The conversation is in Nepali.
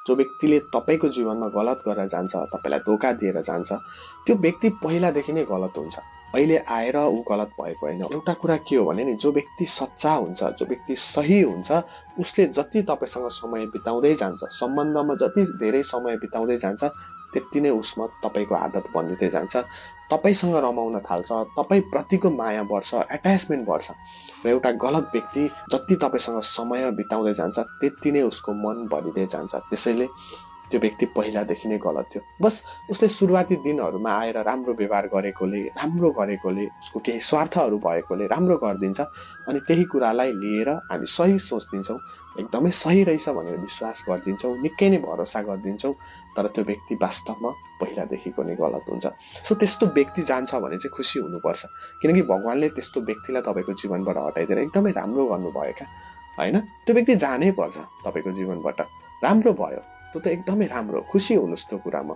जो व्यक्तिले तपाईको जीवनमा गलत गरेर जान्छ, तपाईलाई धोका दिएर जान्छ, त्यो व्यक्ति पहिलादेखि नै गलत हुन्छ। अहिले आएर ऊ गलत भएको होइन। एउटा कुरा के हो भने नि, जो व्यक्ति सच्चा हुन्छ, जो व्यक्ति सही हुन्छ, उसले जति तपाईसँग समय बिताउँदै जान्छ, सम्बन्धमा जति धेरै समय बिताउँदै जान्छ, त्यति नै उसमा तपाईको आदत बनिँदै जान्छ, तपाईसँग रमाउन थाल्छ, तपाई प्रतिको माया बढ्छ, एट्याचमेन्ट बढ्छ। र एउटा गलत व्यक्ति जति तपाईसँग समय बिताउँदै जान्छ, त्यति नै उसको मन भरिँदै जान्छ। त्यसैले त्यो व्यक्ति पहिलादेखि नै गलत थियो। बस उसले सुरुवाती दिनहरूमा आएर राम्रो व्यवहार गरेकोले, राम्रो गरेकोले, उसको केही स्वार्थहरू भएकोले राम्रो गरिदिन्छ, अनि त्यही कुरालाई लिएर हामी सही सोच्दिन्छौँ, एकदमै सही रहेछ भनेर विश्वास गरिदिन्छौँ, निकै नै भरोसा गरिदिन्छौँ, तर त्यो व्यक्ति वास्तवमा पहिलादेखिको नै गलत हुन्छ। सो त्यस्तो व्यक्ति जान्छ भने चाहिँ खुसी हुनुपर्छ, किनकि भगवानले त्यस्तो व्यक्तिलाई तपाईको जीवनबाट हटाइदिएर एकदमै राम्रो गर्नुभयो क्या, होइन? त्यो व्यक्ति जानै पर्छ तपाईको जीवनबाट। राम्रो भयो, त्यो त एकदमै राम्रो, खुसी हुनुहोस् त्यो कुरामा।